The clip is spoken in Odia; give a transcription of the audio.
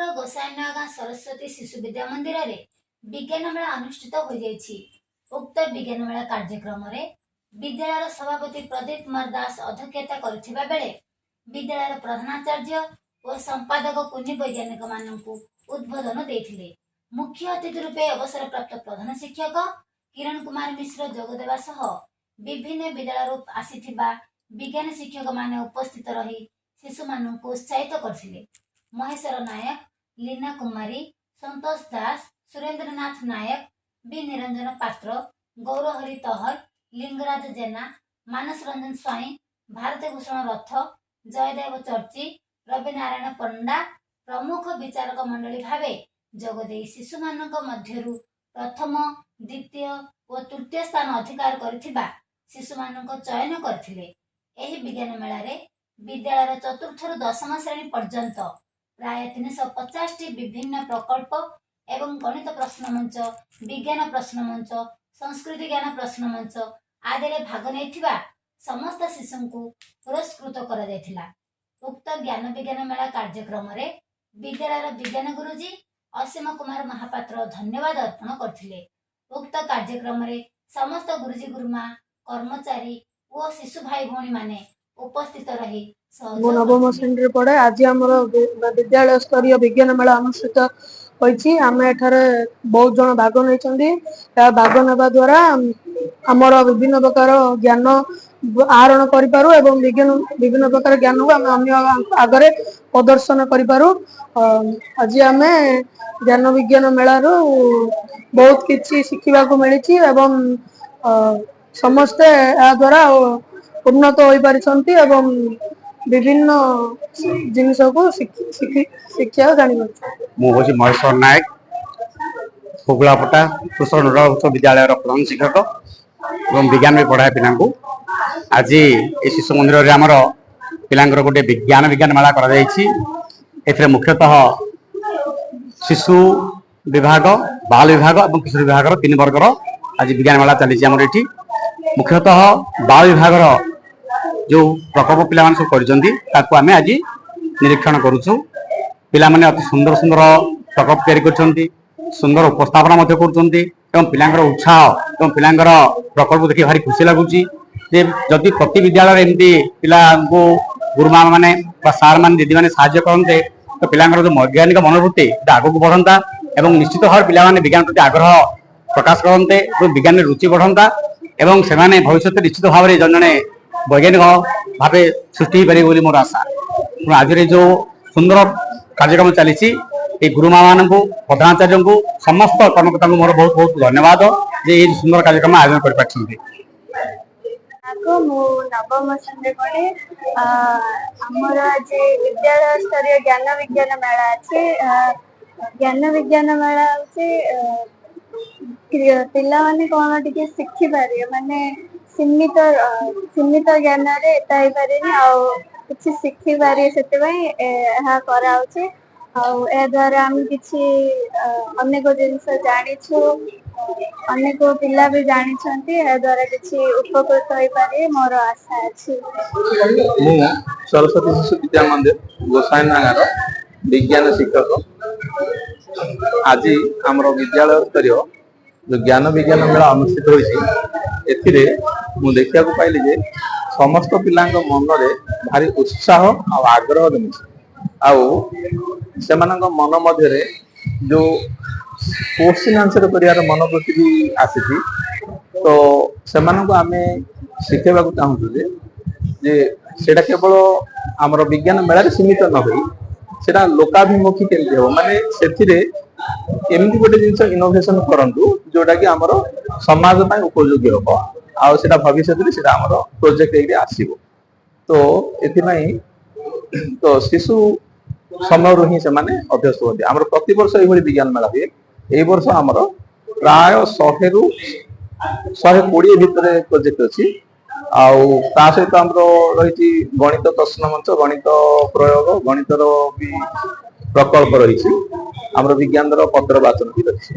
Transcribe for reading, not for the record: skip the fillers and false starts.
ଗୋସାଇନୂଆଗାଁ ସରସ୍ୱତୀ ଶିଶୁ ବିଦ୍ୟା ମନ୍ଦିରରେ ବିଜ୍ଞାନ ମେଳା ଅନୁଷ୍ଠିତ ହୋଇଯାଇଛି। ଉକ୍ତ ବିଜ୍ଞାନ ମେଳା କାର୍ଯ୍ୟକ୍ରମରେ ବିଦ୍ୟାଳୟର ସଭାପତି ପ୍ରଦୀପ କୁମାର ଦାସ ଅଧ୍ୟକ୍ଷତା କରିଥିବା ବେଳେ ବିଦ୍ୟାଳୟର ପ୍ରଧାନାଚାର୍ଯ୍ୟ ଓ ସମ୍ପାଦକ କୁନି ବୈଜ୍ଞାନିକମାନଙ୍କୁ ଉଦ୍ବୋଧନ ଦେଇଥିଲେ। ମୁଖ୍ୟ ଅତିଥି ରୂପେ ଅବସରପ୍ରାପ୍ତ ପ୍ରଧାନ ଶିକ୍ଷକ କିରଣ କୁମାର ମିଶ୍ର ଯୋଗଦେବା ସହ ବିଭିନ୍ନ ବିଦ୍ୟାଳୟରୁ ଆସିଥିବା ବିଜ୍ଞାନ ଶିକ୍ଷକମାନେ ଉପସ୍ଥିତ ରହି ଶିଶୁମାନଙ୍କୁ ଉତ୍ସାହିତ କରିଥିଲେ। ମହେଶ୍ୱର ନାୟକ, ଲୀନା କୁମାରୀ, ସନ୍ତୋଷ ଦାସ, ସୁରେନ୍ଦ୍ରନାଥ ନାୟକ, ବି ନିରଞ୍ଜନ ପାତ୍ର, ଗୌରହରି ତହର, ଲିଙ୍ଗରାଜ ଜେନା, ମାନସ ରଞ୍ଜନ ସ୍ୱାଇଁ, ଭାରତୀ ଭୂଷଣ ରଥ, ଜୟଦେବ ଚର୍ଚ୍ଚି, ରବିନାରାୟଣ ପଣ୍ଡା ପ୍ରମୁଖ ବିଚାରକ ମଣ୍ଡଳୀ ଭାବେ ଯୋଗଦେଇ ଶିଶୁମାନଙ୍କ ମଧ୍ୟରୁ ପ୍ରଥମ, ଦ୍ୱିତୀୟ ଓ ତୃତୀୟ ସ୍ଥାନ ଅଧିକାର କରିଥିବା ଶିଶୁମାନଙ୍କ ଚୟନ କରିଥିଲେ। ଏହି ବିଜ୍ଞାନ ମେଳାରେ ବିଦ୍ୟାଳୟର ଚତୁର୍ଥରୁ 10ମ ଶ୍ରେଣୀ ପର୍ଯ୍ୟନ୍ତ ପ୍ରାୟ 350ଟି ବିଭିନ୍ନ ପ୍ରକଳ୍ପ ଏବଂ ଗଣିତ ପ୍ରଶ୍ନ ମଞ୍ଚ, ବିଜ୍ଞାନ ପ୍ରଶ୍ନ ମଞ୍ଚ, ସଂସ୍କୃତି ଜ୍ଞାନ ପ୍ରଶ୍ନ ମଞ୍ଚ ଆଦିରେ ଭାଗ ନେଇଥିବା ସମସ୍ତ ଶିଶୁଙ୍କୁ ପୁରସ୍କୃତ କରାଯାଇଥିଲା। ଉକ୍ତ ଜ୍ଞାନ ବିଜ୍ଞାନ ମେଳା କାର୍ଯ୍ୟକ୍ରମରେ ବିଦ୍ୟାଳୟର ବିଜ୍ଞାନ ଗୁରୁଜୀ ଅସୀମ କୁମାର ମହାପାତ୍ର ଧନ୍ୟବାଦ ଅର୍ପଣ କରିଥିଲେ। ଉକ୍ତ କାର୍ଯ୍ୟକ୍ରମରେ ସମସ୍ତ ଗୁରୁଜୀ, ଗୁରୁମା, କର୍ମଚାରୀ ଓ ଶିଶୁ ଭାଇ ଭଉଣୀମାନେ ଉପସ୍ଥିତ ରହି ମୁଁ ସହଯୋଗ ନବମ କରିଥିଲେ। ଶ୍ରେଣୀରେ ପଢେ। ଆଜି ଆମର ବିଦ୍ୟାଳୟ ସ୍ତରୀୟ ବିଜ୍ଞାନ ମେଳା ଅନୁଷ୍ଠିତ ହୋଇଛି। ଆମେ ଏଠାରେ ବହୁତ ଜଣ ଭାଗ ନେଇଛନ୍ତି। ଏହା ଭାଗ ନେବା ଦ୍ଵାରା ଆମର ବିଭିନ୍ନ ପ୍ରକାର ଜ୍ଞାନ ଆହରଣ କରିପାରୁ ଏବଂ ବିଜ୍ଞାନ ବିଭିନ୍ନ ପ୍ରକାର ଜ୍ଞାନକୁ ଆମେ ଅନ୍ୟ ଆଗରେ ପ୍ରଦର୍ଶନ କରିପାରୁ। ଆଜି ଆମେ ଜ୍ଞାନ ବିଜ୍ଞାନ ମେଳାରୁ ବହୁତ କିଛି ଶିଖିବାକୁ ମିଳିଛି ଏବଂ ସମସ୍ତେ ଏହା ଦ୍ଵାରା ଉନ୍ନତ ହୋଇପାରିଛନ୍ତି ଏବଂ ବିଭିନ୍ନ ଜିନିଷକୁ ଶିଖି ଶିଖି ଶିଖିବା ଜାଣିପାରୁଛୁ। ମୁଁ ହେଉଛି ମହେଶ୍ୱର ନାୟକ, ହୁଗୁଳାପଟା କୃଷକ ନୋଡାଲ ଉଚ୍ଚ ବିଦ୍ୟାଳୟର ପ୍ରଧାନ ଶିକ୍ଷକ ଏବଂ ବିଜ୍ଞାନ ବି ପଢ଼ାଏ ପିଲାଙ୍କୁ। ଆଜି ଏ ଶିଶୁ ମନ୍ଦିରରେ ଆମର ପିଲାଙ୍କର ଗୋଟେ ବିଜ୍ଞାନ ବିଜ୍ଞାନ ମେଳା କରାଯାଇଛି। ଏଥିରେ ମୁଖ୍ୟତଃ ଶିଶୁ ବିଭାଗ, ବାଲ ବିଭାଗ ଏବଂ କିଶୋର ବିଭାଗର ତିନି ବର୍ଗର ଆଜି ବିଜ୍ଞାନ ମେଳା ଚାଲିଛି ଆମର ଏଠି। ମୁଖ୍ୟତଃ ବାଳ ବିଭାଗର ଯେଉଁ ପ୍ରକଳ୍ପ ପିଲାମାନେ ସବୁ କରିଛନ୍ତି, ତାକୁ ଆମେ ଆଜି ନିରୀକ୍ଷଣ କରୁଛୁ। ପିଲାମାନେ ଅତି ସୁନ୍ଦର ସୁନ୍ଦର ପ୍ରକଳ୍ପ ତିଆରି କରିଛନ୍ତି, ସୁନ୍ଦର ଉପସ୍ଥାପନା ମଧ୍ୟ କରୁଛନ୍ତି ଏବଂ ପିଲାଙ୍କର ଉତ୍ସାହ ଏବଂ ପିଲାଙ୍କର ପ୍ରକଳ୍ପ ଦେଖି ଭାରି ଖୁସି ଲାଗୁଛି ଯେ ଯଦି ପ୍ରତି ବିଦ୍ୟାଳୟରେ ଏମିତି ପିଲାଙ୍କୁ ଗୁରୁମା ମାନେ ବା ସାର୍ ମାନେ, ଦିଦି ମାନେ ସାହାଯ୍ୟ କରନ୍ତେ, ତ ପିଲାଙ୍କର ଯୋଉ ବୈଜ୍ଞାନିକ ମନୋବୃତ୍ତି ସେଟା ଆଗକୁ ବଢନ୍ତା ଏବଂ ନିଶ୍ଚିତ ଭାବରେ ପିଲାମାନେ ବିଜ୍ଞାନ ପ୍ରତି ଆଗ୍ରହ ପ୍ରକାଶ କରନ୍ତେ ଏବଂ ବିଜ୍ଞାନରେ ରୁଚି ବଢନ୍ତା ଏବଂ ସେମାନେ ଭବିଷ୍ୟତରେ ନିଶ୍ଚିତ ଭାବରେ ଜଣେ ଜଣେ ବୈଜ୍ଞାନିକ ଭାବେ ସୃଷ୍ଟି ହେଇପାରିବେ ବୋଲି ମୋର ଆଶା। ତେଣୁ ଆଜିର ଏଇ ଯୋଉ ସୁନ୍ଦର କାର୍ଯ୍ୟକ୍ରମ ଚାଲିଛି, ଏଇ ଗୁରୁମା ମାନଙ୍କୁ, ପ୍ରଧାନାଚାର୍ଯ୍ୟଙ୍କୁ, ସମସ୍ତ କର୍ମକର୍ତ୍ତାଙ୍କୁ ମୋର ବହୁତ ବହୁତ ଧନ୍ୟବାଦ ଯେ ଏଇ ସୁନ୍ଦର କାର୍ଯ୍ୟକ୍ରମ ଆୟୋଜନ କରିପାରିଛନ୍ତି। ନାଗ, ମୁଁ ନବମ ଶ୍ରେଣୀରେ ପଢେ। ଆମର ଆଜି ବିଦ୍ୟାଳୟ ସ୍ତରୀୟ ଜ୍ଞାନ ବିଜ୍ଞାନ ମେଳା ଅଛି। ଜ୍ଞାନ ବିଜ୍ଞାନ ମେଳା ହଉଛି ପିଲାମାନେ କଣ ଟିକେ ଶିଖିପାରିବେ, ମାନେ ସୀମିତ ଜ୍ଞାନରେ ଏତା ହେଇପାରିବେନି ଆଉ କିଛି ଶିଖିପାରିବେ, ସେଥିପାଇଁ ଏହା କରାହଉଛି। ଆଉ ଏହା ଦ୍ଵାରା ଆମେ କିଛି ଅନେକ ଜିନିଷ ଜାଣିଛୁ, ଅନେକ ପିଲା ବି ଜାଣିଛନ୍ତି। ଏହା ଦ୍ଵାରା କିଛି ଉପକୃତ ହେଇପାରିବେ, ମୋର ଆଶା ଅଛି। ମୁଁ ସରସ୍ୱତୀ ଶିଶୁ ବିଦ୍ୟା ମନ୍ଦିର, ଗୋସାଇନାଗାର ବିଜ୍ଞାନ ଶିକ୍ଷକ। ଆଜି ଆମର ବିଦ୍ୟାଳୟ ସ୍ତରୀୟ ଯୋଉ ଜ୍ଞାନ ବିଜ୍ଞାନ ମେଳା ଅନୁଷ୍ଠିତ ହୋଇଛି, ଏଥିରେ ମୁଁ ଦେଖିବାକୁ ପାଇଲି ଯେ ସମସ୍ତ ପିଲାଙ୍କ ମନରେ ଭାରି ଉତ୍ସାହ ଆଉ ଆଗ୍ରହ ଜମିଛି। ଆଉ ସେମାନଙ୍କ ମନ ମଧ୍ୟରେ ଯୋଉ କୋଶ୍ଚିନ୍ ଆନ୍ସର କରିବାର ମନୋବୃତ୍ତି ବି ଆସିଛି। ତ ସେମାନଙ୍କୁ ଆମେ ଶିଖେଇବାକୁ ଚାହୁଁଛୁ ଯେ ସେଇଟା କେବଳ ଆମର ବିଜ୍ଞାନ ମେଳାରେ ସୀମିତ ନ ହୋଇ ସେଟା ଲୋକାଭିମୁଖୀ କେମିତି ହବ, ମାନେ ସେଥିରେ ଏମିତି ଗୋଟେ ଜିନିଷ ଇନୋଭେସନ କରନ୍ତୁ ଯୋଉଟା କି ଆମର ସମାଜ ପାଇଁ ଉପଯୋଗୀ ହବ ଆଉ ସେଟା ଭବିଷ୍ୟତରେ ସେଟା ଆମର ପ୍ରୋଜେକ୍ଟ ହେଇକି ଆସିବ। ତ ଏଥିପାଇଁ ତ ଶିଶୁ ସମୟରୁ ହିଁ ସେମାନେ ଅଭ୍ୟସ୍ତ ହୁଅନ୍ତି। ଆମର ପ୍ରତିବର୍ଷ ଏଇଭଳି ବିଜ୍ଞାନ ମେଳା ହୁଏ। ଏଇ ବର୍ଷ ଆମର ପ୍ରାୟ 100ରୁ 120 ଭିତରେ ପ୍ରୋଜେକ୍ଟ ଅଛି। ଆଉ ତା ସହିତ ଆମର ରହିଛି ଗଣିତ ପ୍ରଶ୍ନ ମଞ୍ଚ, ଗଣିତ ପ୍ରୟୋଗ, ଗଣିତର ବି ପ୍ରକଳ୍ପ ରହିଛି। ଆମର ବିଜ୍ଞାନର ପତ୍ର ବାଚନ ବି ରହିଛି।